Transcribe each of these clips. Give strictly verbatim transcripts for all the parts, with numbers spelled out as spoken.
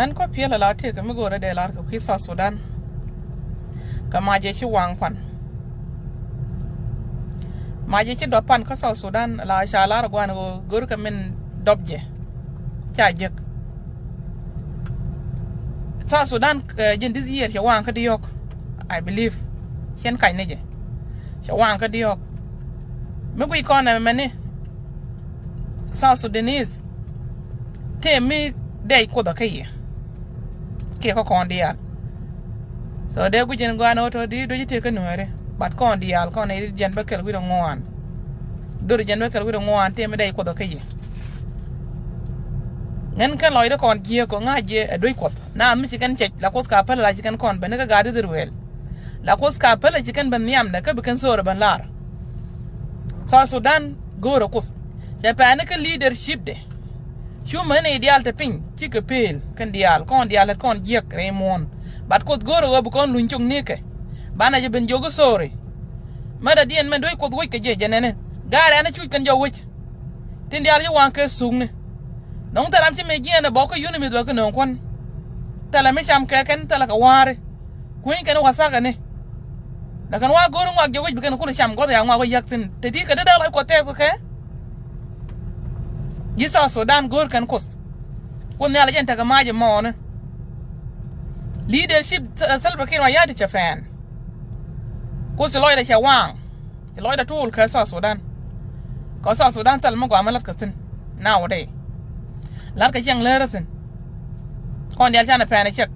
Ɛn kɔ piɛl ala tëëk mi go̱o̱rä dee lar kɛ kui̱ South Sudan. Kɛ macɛ ci waŋ pan, macɛ ci dɔp pan kä South Sudan la ca lar guan ɣöö go̱o̱rä kɛ min dɔp jɛ. Ca jek South Sudan kɛ jin this year cɛ waŋ kä diɔ̱k. I believe cɛn kac ni jɛ cɛ waŋ kä diɔ̱k. Mi guic kɔn ɛmɛ ni South Sudanese tëë mi dɛy Kuoth kä yɛ kiɛ kä kɔn diaal. So dee guic in gɔaa ni ɣöö tɔ di do̱ci tëë kä Nuääri, but kɔn diaal kɔn i̱ jɛn bä kɛl wi̱r ŋuan. Dor jɛn bä kɛl wi̱r ŋuan tëë mi dɛy Kuoth kä yɛ. Ŋän kɛn lɔcdä kɔn jiääk kɔ ŋa̱c jɛ ɛ do̱c Kuɔth na mi ci kɛn cɛc la Kuoth ka päl la ci kɛn kɔn ben ni kä gaat Israel. La Kuoth ka päl ci kɛn ben nhiamdɛ kä bi kɛn thöörä ben lar. South Sudan go̱o̱rä Kuoth cɛ pɛɛni kä leadership de. Cu mäni diaal te piny cikɛ pëël kɛn diaal kɔn diaal lät kɔn jiäk rɛy muɔ̱ɔ̱n. But Kuoth go̱o̱rä ɣöö bi kɔn luny cok nikɛ. Banɛ jɛ ben jiök i̱ thööri. Mɛt adiɛn mɛn duec Kuoth wec kɛ jɛ jɛ nɛnɛ. Gaarɛ ɛn cuc kɛn jɔw wec. Tin diaal ci waŋ kɛ thukni. Nɔŋ thil ram ci mëë jiɛɛn ɛ bɔk kä yuni mi̱th bɛ kä nööŋ kuɔn. Thilɛ mi cam kɛ kɛn thilɛ kɛ wa̱a̱ri. Kueny kɛn wathakɛ ni. Lakin wa go̱o̱r ŋuak jɛ wec bi kɛn kulɛ cam guɔth ya ŋuak wec yak thi̱n te ti kɛ dee dee lɔc Kuɔth tɛth kɛ. Ji̱ South Sudan go̱o̱r kɛn Kuoth. Kuoth nhial jɛn tekɛ mac ɛmɔɔni. Leadership Salva Kiir Mayardit cɛ pɛn. Kuoth ci lɔcdɛ cɛ waŋ. Ci lɔcdɛ tuul kɛ South Sudan. Kɛ South Sudan thil mi gɔaa mi la̱t kɛ thi̱n. Nowadays la̱t kɛ cieŋ lärä thi̱n. Kɔn diaal canɛ pɛn ɛ ciɛk.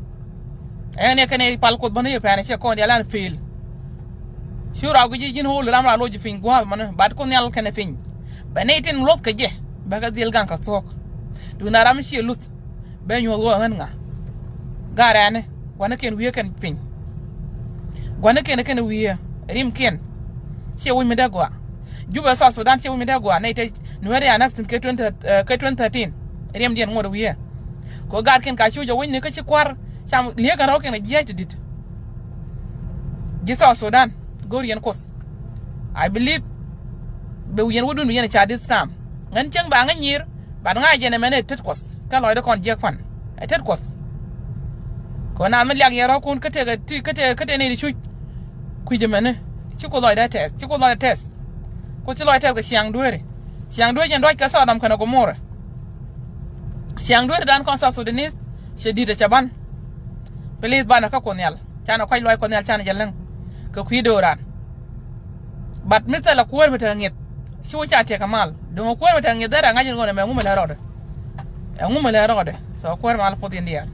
Ɛn yɛ kɛn ɛ pal Kuoth bäni yɛ pɛn ɛ ciɛk kɔn diaal an fail. Cu rak guic ji̱ ji̱n ɣöö ram rak loc ji̱ piny gua̱a̱th mani bat Kuoth nhial kɛn ɛ piny. Bɛ nɛy tin luɔth kɛ jɛ bɛ kɛ dhil gaŋ kɛ thuɔ̱k. Duundɛ ram mi ciɛ luth. Bɛ nyuɔ̱th ɣöö ɣän ŋa. Gaarɛni gua̱nikiɛn wi̱i̱ kɛn piny. Gua̱nikiɛn kɛn wi̱i̱ rimkiɛn. Ciɛ wi̱c mi dee gɔaa. Jubɛ South Sudan ciɛ wi̱c mi dee gɔaa nɛy te Nuääri a näk thi̱n kɛ twenty, eh, kɛ twenty thirteen. Riɛmdiɛn ŋot wi̱i̱. Kɛ ɣöö gaatkiɛn ka cu jɛ wi̱cni kä ci kua̱r cam li̱eekɛn rɔ̱kiɛn a jiääc ti di̱t. Ji̱ South Sudan go̱o̱r yɛn Kuoth. I believe bɛ wi̱i̱ yɛn wädun wi̱i̱ yɛn a ca this time. Ŋän cieŋ ba ŋä nyiir. Bat ŋa̱c jɛn ɛmɛn ɛ tet Kuɔth kä lɔcdä kɔn jiäk pan ɛ tet Kuɔth. Kɛ naath mi liak yɛ rɔ̱kun kä tëë kä tëë kä tëë nɛy ti cuc. Kui̱c ɛmɛni ci Kuoth lɔcdä tɛth ci Kuoth lɔcdä tɛth. Kuoth ci lɔcdä tɛth kɛ ciaŋ dueeri. Ciaŋ dueeri jɛn duac kɛ Sodom kɛnɛ Gomora. Ciaŋ dueeri dan kɔn South Sudanese cɛ di̱t ɛ cɛ ban. Please banɛ kä Kuoth nhial canɛ kuac lɔc Kuɔth nhial canɛ jɛ läŋ. Kɛ kui̱ dooran. But mi thilɛ kuäär mi tekɛ ŋi̱eth. Ci wä ca tiɛk kɛ mal duŋ kuäär mi tekɛ ŋi̱eth dee rɛ ŋa̱c in ɣöö nɛ mɛ ŋumɛ lɛ rɔɔdɛ. Ɛ ŋumɛ lɛ rɔɔdɛ. So kuäär mal puɔth in diaal.